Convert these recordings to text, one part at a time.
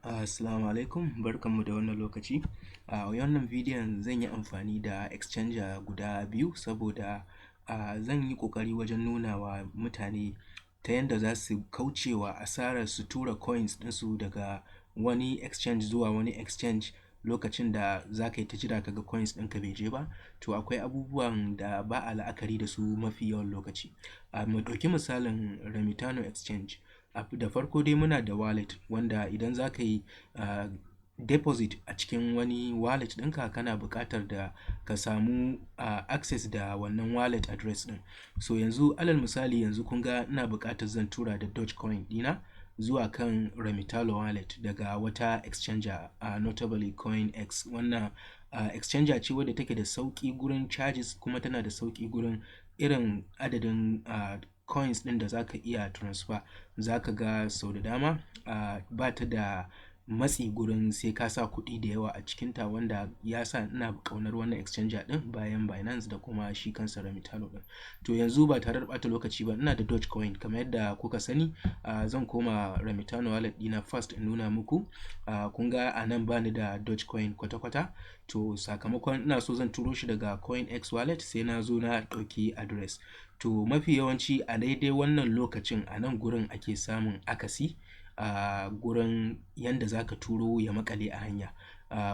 Assalamu alaikum, barkanmu da wannan lokaci. A wannan bidiyon zan yi amfani da exchanger guda biyu saboda zan yi ƙoƙari wajen nuna wa mutane ta yanda za su kauce wa asarar su tura coins ɗinsu daga wani exchange zuwa wani exchange lokacin da za ka yi ta jira ka ga coins ɗinka bai je ba. To akwai abubuwan da ba a la'akari da su mafi yawan lokaci. Mu ɗauki misalin Remitano Exchange. Da farko dai muna da wallet, wanda idan za ka yi deposit a cikin wani wallet ɗinka, kana buƙatar da ka samu access da wannan wallet address ɗin. So yanzu, alal misali, yanzu kun ga ina buƙatar zan tura da Dogecoin ɗina zuwa kan Remitano wallet daga wata exchanger, notably CoinEx. Wannan exchanger ce wadda take da sauƙi gurin charges, kuma tana da sauƙi gurin irin adadin coins ɗin da za ka iya transfer. Za ka ga sau da dama ba ta da matsi gurin sai ka sa kuɗi da yawa a cikinta, wanda ya sa ina ƙaunar wannan exchanger ɗin bayan Binance da kuma shi kansa Remitano ɗin. To yanzu, ba tare da ɓata lokaci ba, ina da Dogecoin kamar yadda kuka sani. Zan koma Remitano wallet ɗina first in nuna muku. Kun ga a nan bani da Dogecoin kwata-kwata. To sakamakon ina so zan turo shi daga CoinEx wallet, sai na zo na ɗauki address. To mafi yawanci a daidai wannan lokacin, a nan gurin ake samun akasi a gurin yanda za ka turo ya maƙale a hanya.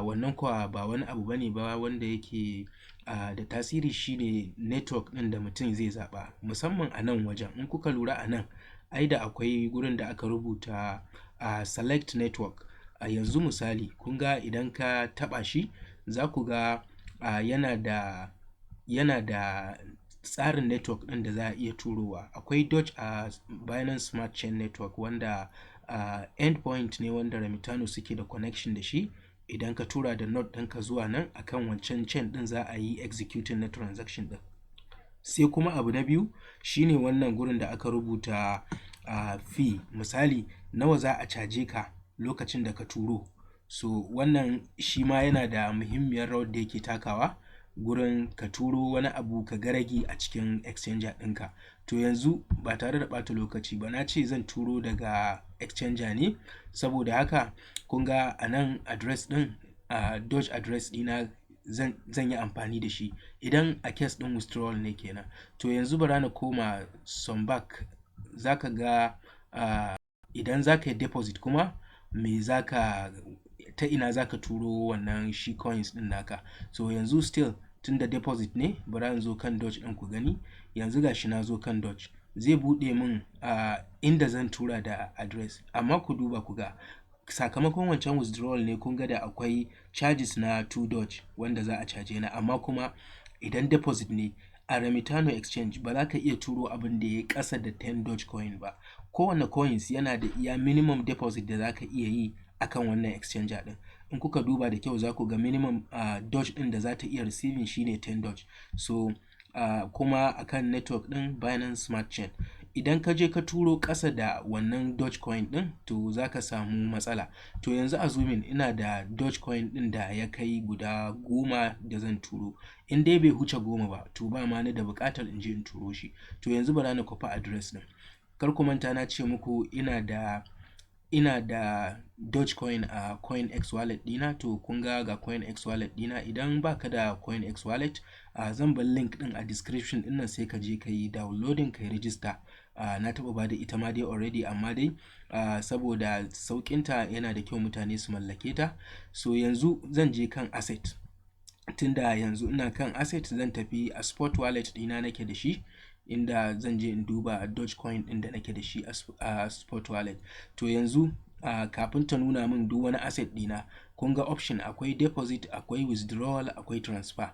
Wannan kuwa ba wani abu bane ba wanda yake da tasiri, shine network ɗin da mutum zai zaɓa, musamman a nan wajen. In kuka lura a nan, ai da akwai gurin da aka rubuta select network. A yanzu misali, kun ga idan ka taɓa shi, za ku ga yana da tsarin network ɗin da za a iya turowa. Akwai Doge a Binance Smart Chain Network, wanda endpoint ne wanda Remitano suke da connection da shi. Idan ka tura da node ɗinka zuwa nan, akan wancan chain ɗin za a yi executing na transaction ɗin. Sai kuma abu na biyu shine wannan gurin da aka rubuta fee, misali nawa za a caje ka lokacin da ka turo. So wannan shi ma yana da muhimmiyar rawar da yake takawa gurin ka turo wani abu ka ga ragi a cikin exchanger ɗinka. To yanzu, ba tare da ɓata lokaci ba, na ce zan turo daga exchanger ne, saboda haka kun ga a nan address ɗin, Doge address ɗina zan yi amfani da shi idan a case ɗin withdrawal ne kenan. To yanzu bara na koma some back, za ka ga idan za ka yi deposit kuma me za ka ta ina za ka turo wannan shi coins ɗin naka. So yanzu still, tunda deposit ne, bara in zo kan Doge ɗin ku gani. Yanzu gashi na zo kan Doge, zai buɗe min inda zan tura da address. Amma ku duba ku ga, sakamakon wancan withdrawal ne, kun ga da akwai charges na 2 Doge wanda za a caje ni. Amma kuma idan deposit ne a Remitano Exchange, ba za ka iya turo abin da ya ƙasa da 10 Doge coin ba. Kowane coins yana da iya minimum deposit da za ka iya yi akan wannan exchanger ɗin. In kuka duba da kyau, za ku ga minimum Doge ɗin da za ta iya receiving shine 10 Doge. So kuma akan network ɗin Binance Smart Chain. Idan ka je ka turo ƙasa da wannan Dogecoin ɗin, to za ka samu matsala. To yanzu assuming ina da Dogecoin ɗin da ya kai guda 10 da zan turo. In dai bai huce 10 ba, to ba ma ni da buƙatar in je in turo shi. To yanzu bara na kwafi address ɗin. Kar ku manta na ce muku ina da Dogecoin a CoinEx wallet ɗina. To kun ga, ga CoinEx wallet ɗina. Idan baka da CoinEx wallet, zan bar link ɗin a description ɗin nan, sai ka je ka yi downloading, ka yi register. Na taɓa bada ita ma dai already, amma dai saboda sauƙinta yana da kyau mutane su mallake ta. So yanzu zan je kan asset. Tunda yanzu ina kan asset, zan tafi a spot wallet ɗina nake da shi, inda zan je in duba Dogecoin ɗin da nake da shi a spot wallet. To yanzu kafin ta nuna min duk wani asset ɗina, kun ga option, akwai deposit, akwai withdrawal, akwai transfer.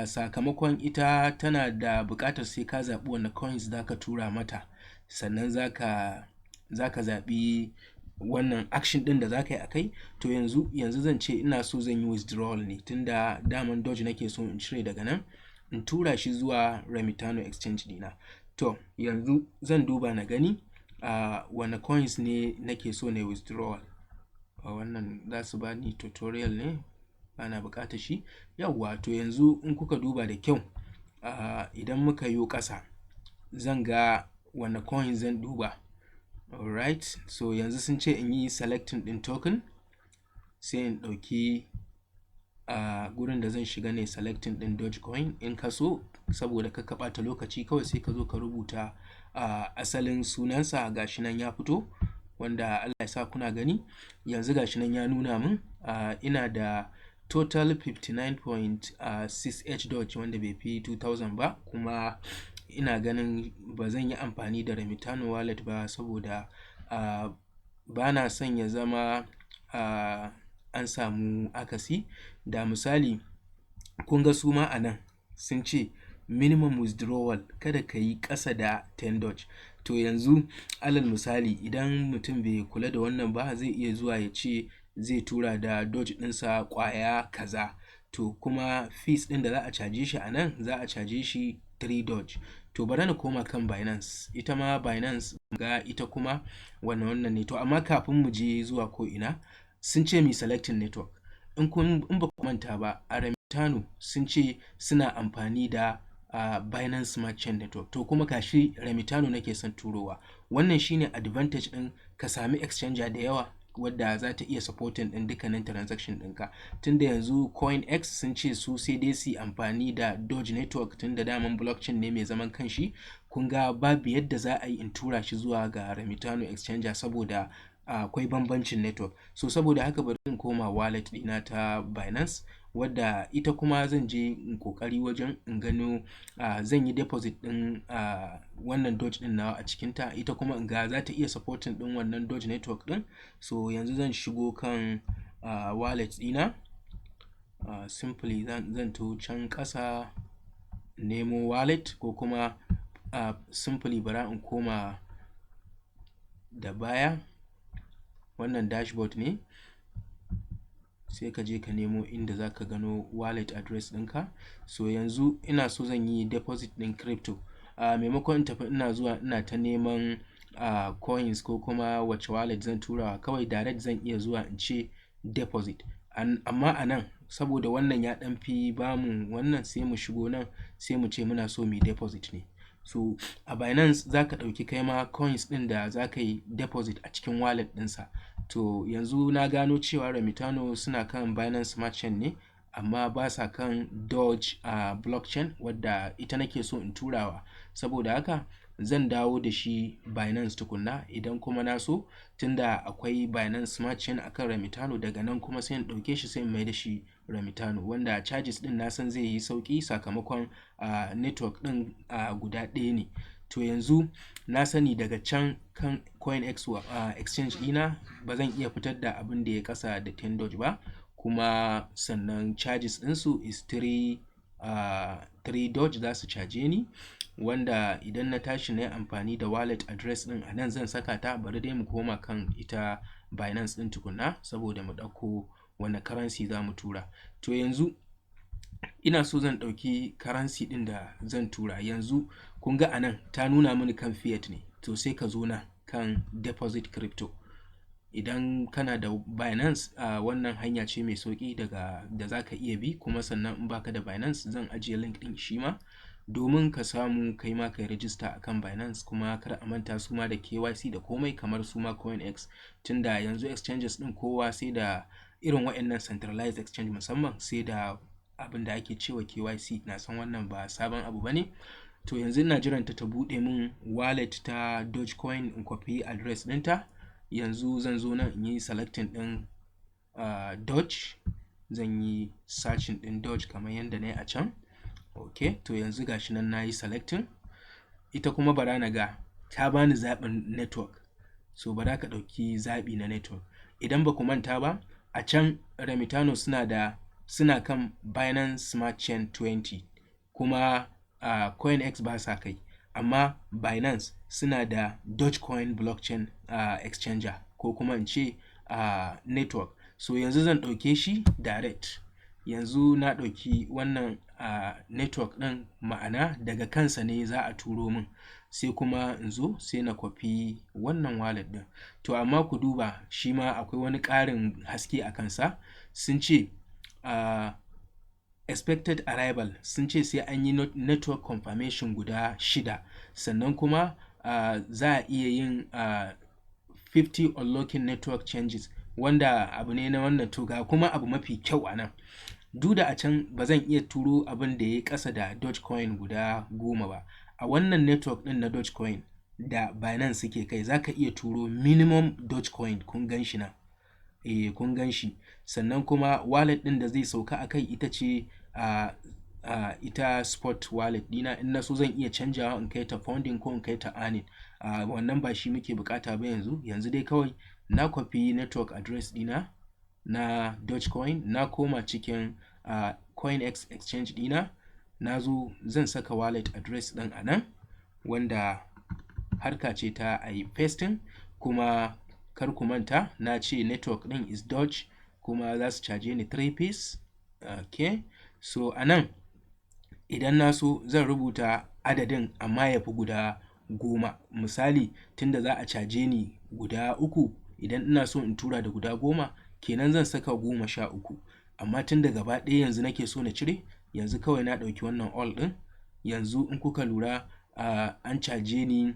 Sakamakon ita tana da buƙatar sai ka zaɓi wane coins za ka tura mata, sannan za ka zaɓi wannan action ɗin da za ka yi a kai. To yanzu zan ce ina so zan yi withdrawal ne, tunda daman Doge nake so in cire daga nan in tura shi zuwa Remitano Exchange ɗina. To yanzu zan duba na gani wane coins ne nake so na yi withdrawal. Wannan za su bani tutorial ne, bana buƙatar shi. Yauwa, to yanzu in kuka duba da kyau, idan muka yo ƙasa, zan ga wane coins zan duba. Alright, so yanzu sun ce in yi selecting ɗin token. Sai in ɗauki a gurin da zan shiga ne, selecting ɗin Dogecoin. In ka so, saboda ka ɓata lokaci, kawai sai ka zo ka rubuta asalin sunansa. Gashi nan ya fito, wanda Allah ya sa kuna gani. Yanzu gashi nan ya nuna min ina da total 59.6 H Doge, wanda bai fi 2000 ba. Kuma ina ganin ba zan yi amfani da Remitano wallet ba, saboda ba na son ya zama an samu akasi. Da misali, kun ga su ma a nan sun ce minimum withdrawal kada ka yi ƙasa da 10 Doge. To yanzu alal misali, idan mutum bai kula da wannan ba, zai iya zuwa ya ce zai tura da Doge ɗinsa ƙwaya kaza, to kuma fees ɗin da za a caje shi a nan, za a caje shi 3 Doge. To bari na koma kan Binance. Ita ma Binance ga ita kuma wannan ne. To amma kafin mu je zuwa ko ina, sun ce mi selecting network. In ba ku manta ba, a Remitano sun ce suna amfani da Binance Smart Chain Network. To kuma gashi Remitano nake son turowa. Wannan shine advantage ɗin ka sami exchanger da yawa wadda za ta iya supporting ɗin dukkanin transaction ɗinka, tunda yanzu CoinEx sun ce su sai dai su amfani da Doge Network, tunda daman blockchain ne mai zaman kanshi. Kun ga babu yadda za a yi in tura shi zuwa ga Remitano exchanger, saboda akwai bambancin network. So saboda haka bari in koma wallet ɗina ta Binance, wadda ita kuma zan je in kokari wajen in gano zan yi deposit ɗin wannan Doge ɗin nawa a cikinta. Ita kuma in ga za ta iya supporting ɗin wannan Doge Network ɗin. So yanzu zan shigo kan wallet ɗina. Simply zan to can ƙasa nemo wallet, ko kuma simply bara in koma da baya. Wannan dashboard ne, sai ka je ka nemo inda za ka gano wallet address ɗinka. So yanzu ina so zan yi deposit ɗin crypto. Maimakon in tafi ina zuwa ina ta neman coins ko kuma wace wallet zan tura, kawai direct zan iya zuwa in ce deposit. Amma a nan, saboda wannan ya ɗan fi bamu wannan, sai mu shigo nan, sai mu ce muna so mu yi deposit ne. So a Binance za ka ɗauki kai ma coins ɗin da za ka yi deposit a cikin wallet ɗinsa. To yanzu na gano cewa Remitano suna kan Binance Smart Chain ne, amma ba sa kan Doge blockchain, wadda ita nake so in turawa. Saboda haka zan dawo da shi Binance tukunna. Idan kuma na so, tunda akwai Binance Smart Chain akan Remitano, daga nan kuma sai in ɗauke shi, sai in mai da shi Remitano, wanda charges ɗin na san zai yi sauƙi sakamakon network ɗin guda ɗaya ne. To yanzu na sani daga can kan CoinEx exchange ɗina ba zan iya fitar da abin da ya kasa da 10 Doge ba, kuma sannan charges ɗinsu is 3 Doge za su caje ni, wanda idan na tashi na yi amfani da wallet address ɗin a nan zan saka ta. Bari dai mu koma kan ita Binance ɗin tukunna, saboda mu ɗauko wane currency za mu tura. To yanzu ina so zan ɗauki currency ɗin da zan tura. Yanzu kun ga anan ta nuna mini kan fiat ne. To sai ka zo nan kan deposit crypto. Idan kana da Binance, wannan hanya ce mai sauƙi daga da za ka iya bi. Kuma sannan in baka da Binance, zan ajiye link ɗin shi ma domin ka samu kai ma ka yi register akan Binance. Kuma kar a manta, su ma da KYC da komai kamar su ma CoinEx, tunda yanzu exchanges ɗin kowa sai da irin waɗannan centralized exchange, musamman sai da abin da ake cewa KYC. Na san wannan ba sabon abu bane. To yanzu ina jiran ta ta buɗe min wallet ta Dogecoin in copy address ɗinta. Yanzu zan zo nan in yi selecting ɗin Doge, zan yi searching ɗin Doge kamar yadda na yi a can. Ok, to yanzu gashi nan na yi selecting. Ita kuma bara na ga ta bani zaɓin network. So bara ka ɗauki zaɓi na network. Idan ba ku manta ba, a can Remitano suna kan Binance Smart Chain 20, kuma CoinEx ba sa kai, amma Binance suna da Dogecoin blockchain exchanger, ko kuma in ce network. So yanzu zan ɗauke shi direct. Yanzu na ɗauki wannan network ɗin, ma'ana daga kansa ne za a turo min. Sai kuma in zo sai na kwafi wannan wallet ɗin. To amma ku duba, shi ma akwai wani ƙarin haske a kansa. Sun ce expected arrival, sun ce sai an yi network confirmation guda shida, sannan kuma za a iya yin 50 unlocking network changes. Wanda abu ne na wannan. To ga kuma abu mafi kyau a nan, duk da a can ba zan iya turo abin da ya ƙasa da Dogecoin guda 10 ba, a wannan network ɗin na Dogecoin da Binance suke kai za ka iya turo minimum Dogecoin. Kun gan shi nan, eh, kun gan shi. Sannan kuma wallet ɗin da zai sauka a kai ita ce a ita spot wallet ɗina. In na so zan iya canjawa in kai ta funding ko in kai ta earning. Wannan ba shi muke bukata ba yanzu. Yanzu dai kawai na copy network address ɗina na Dogecoin, na koma cikin CoinEx exchange ɗina, na zo zan saka wallet address ɗin a nan, wanda harka ce ta a yi pasting. Kuma kar ku manta na ce network ɗin is Doge, kuma za su caje ni 3 piece. Okay, so a nan idan na so zan rubuta adadin, amma ya fi guda 10. Misali, tunda za a caje ni guda 3, idan ina so in tura da guda 10 kenan zan saka 13. Amma tun da gaba ɗaya yanzu nake so na cire, yanzu kawai na ɗauki wannan all ɗin. Yanzu in kuka lura, an caje ni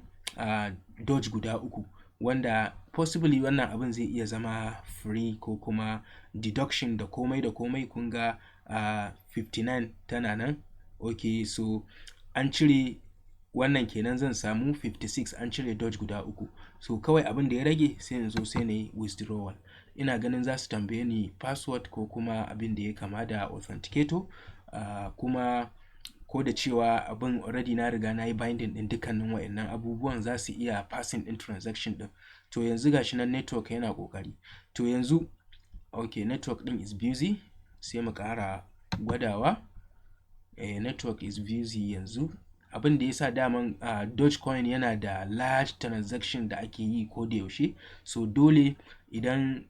Doge guda 3, wanda possibly wannan abin zai iya zama free ko kuma deduction da komai da komai. Kun ga 59 tana nan. Ok, so an cire wannan kenan, zan samu 56, an cire Doge guda 3. So kawai abin da ya rage sai in zo sai na yi withdrawal. Ina ganin za su tambaye ni password ko kuma abin da ya kama da authenticator. Kuma ko da cewa abin already na riga na yi binding din dukkanin wa'annan abubuwan, za su iya passing din transaction din. To yanzu gashi nan network yana kokari. To yanzu, ok, network din is busy, sai mu ƙara gwadawa. Network is busy yanzu. Abin da yasa daman Dogecoin yana da large transaction da ake yi ko da yaushe, so dole idan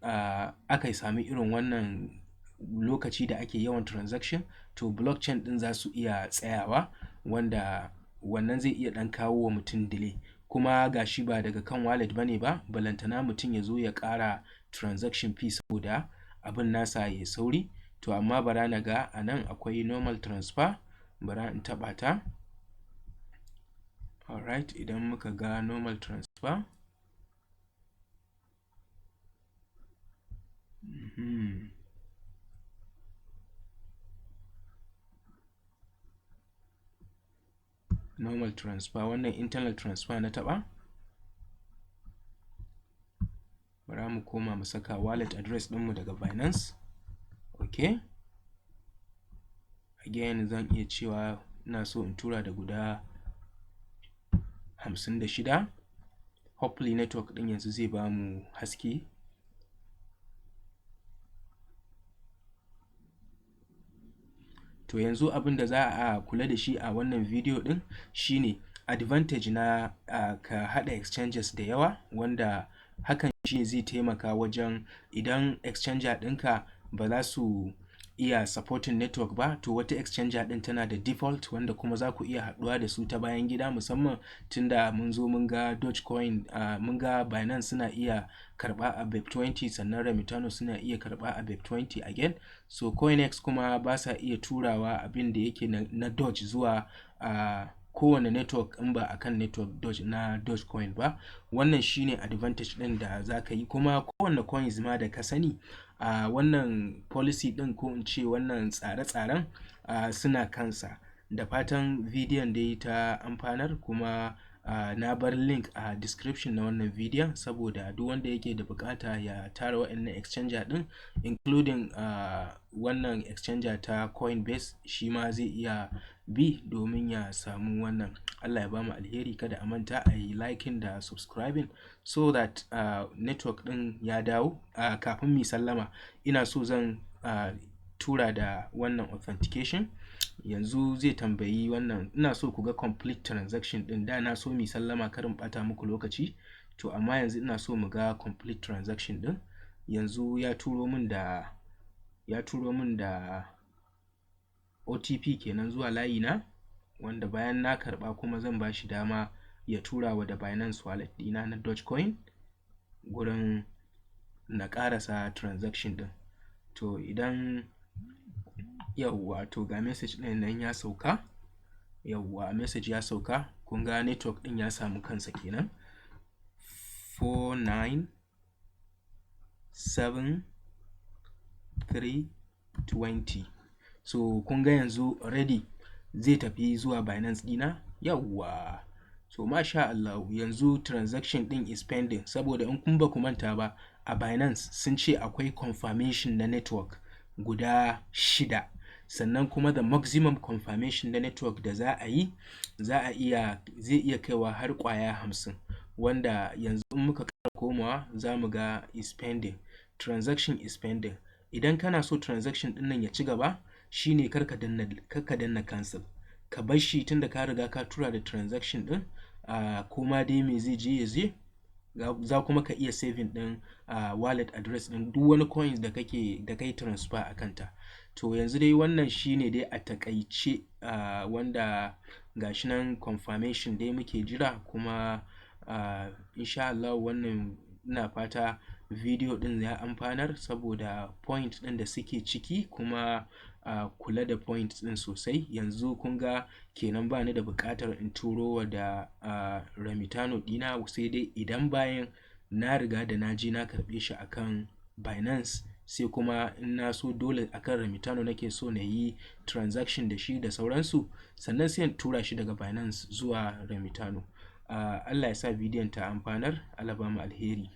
aka sami irin wannan lokaci da ake yawan transaction, to blockchain din za su iya tsayawa, wanda wannan zai iya dan kawo wa mutum delay. Kuma gashi ba daga kan wallet bane ba, balantana mutum ya zo ya ƙara transaction fee saboda abin nasa ya sauri. To amma bara na ga a nan akwai normal transfer, bara in taɓa ta. Alright, idan muka ga normal transfer, Normal transfer, wannan internal transfer na taɓa. Bara mu koma mu saka wallet address ɗinmu daga Binance. Ok, again zan iya cewa ina so in tura da guda 56. Hopefully network ɗin yanzu zai ba mu haske. To yanzu abin da za a kula da shi a wannan video ɗin shine advantage na ka haɗa exchanges da yawa, wanda hakan shi zai taimaka wajen idan exchanger ɗinka ba za su iya supporting network ba, to wata exchanger ɗin tana da default, wanda kuma za ku iya haɗuwa da su ta bayan gida, musamman tunda mun zo mun ga Dogecoin, mun ga Binance suna iya karɓa a BEP20, sannan Remitano suna iya karɓa a BEP20 again. So CoinEx kuma ba sa iya turawa abin da yake na Doge zuwa kowane network in ba akan network Doge na Dogecoin ba. Wannan shine advantage ɗin da za ka yi. Kuma kowane coins ma da ka sani, a wannan policy ɗin, ko in ce wannan tsare-tsaren, suna kansa. Da fatan bidiyon dai ta amfanar. Kuma na bar link a description na wannan bidiyon saboda duk wanda yake da bukata ya tara wa'annan exchanger ɗin, including wannan exchanger ta Coinbase, shi ma zai iya bi domin ya samu wannan. Allah ya bamu alheri. Kada a manta a yi liking da subscribing so that network ɗin ya dawo. Kafin mu sallama, ina so zan tura da wannan authentication. Yanzu zai tambayi wannan. Ina so ku ga complete transaction ɗin. Da na so mu sallama karin ɓata muku lokaci, to amma yanzu ina so mu ga complete transaction ɗin. Yanzu ya turo min da OTP kenan zuwa layi na, wanda bayan na karɓa kuma zan ba shi dama ya tura wa da Binance wallet ɗina na Dogecoin gurin na ƙarasa transaction ɗin. To idan, yawwa, to ga message ɗin nan ya sauka. Yawwa, message ya sauka. Kun ga network ɗin ya samu kansa kenan. 49 7 3 20. So kun ga yanzu already zai tafi zuwa Binance ɗina. Yawwa, so masha Allah, yanzu transaction ɗin is pending, saboda in kun ba ku manta ba, a Binance sun ce akwai confirmation na network guda shida. Sannan kuma the maximum confirmation na network da za a yi, za a iya zai iya kaiwa har ƙwaya 50, wanda yanzu in muka ƙara komawa za mu ga is pending, transaction is pending. Idan kana so transaction ɗin nan ya ci gaba, shine kar ka danna cancel, ka bar shi, tunda ka riga ka tura da transaction ɗin. Kuma dai me zai je ya je, za kuma ka iya saving ɗin wallet address ɗin duk wani coins da kake da kai transfer a kanta. To yanzu dai wannan shine dai a takaice, wanda gashi nan confirmation dai muke jira. Kuma insha Allah wannan ina fata video ɗin ya amfanar, saboda point ɗin da suke ciki, kuma kula da point ɗin sosai. Yanzu kun ga kenan ba ni da buƙatar in turo wa da Remitano ɗina, sai dai idan bayan na riga da na je na karɓe shi akan Binance, sai kuma in na so dole akan Remitano nake so na yi transaction da shi da sauransu, sannan sai in tura shi daga Binance zuwa Remitano. Allah ya sa bidiyon ta amfanar, Allah ba mu alheri.